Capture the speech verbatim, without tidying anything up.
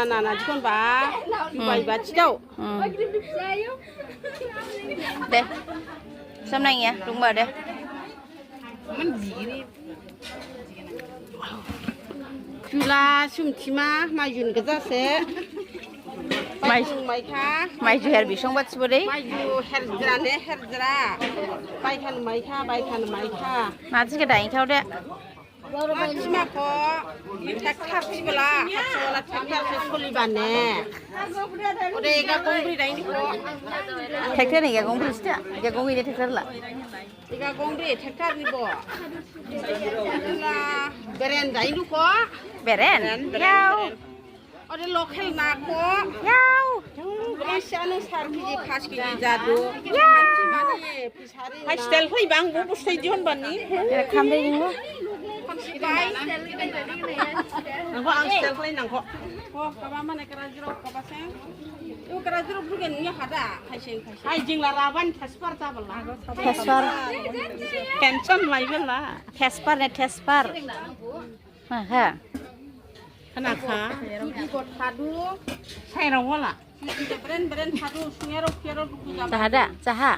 Nana jikon ba, bai ba chidao. De. Samnang ya, rungba de. Chula sumthima, maijun gajase. Mai- Maijun maikha. Maiju her bisong bat sibodei. Maiju herjra ne herjra. Baikhan maikha, baikhan maikha. Naji ke dain khao de. Sima ko, tractor sibala, sibala tractor se solibane. Ode ega gongbri dain ko. Tractor ni ega gongbri sta, ega gongbri ni tractor la. Ega gongbri tractor ni bo. La, beren dain ko. Beren? Beren, beren, yao. Beren. Ode local na ko. Yao. Jang, beren sanu sar kiji, pas kiji jadu. Yao. Mane, Hai, style khlai bang, bo, bo style dion bani. Era kham dei ningbo. Bai. Nangkho ang style khlai nangkho. Kho, kaba mane kera jero, kaba seng. Yo kera jero bugen ni hada, hai seng, hai seng. Hai jingla raban thespar jabala. Thespar. Tension laibala. Thespar ne thespar. Ha, ha. Khana kha. Judi bo thadu. Sairao wala. Judi beren beren thadu, sungero kero duku jaba. Jaha da, jaha.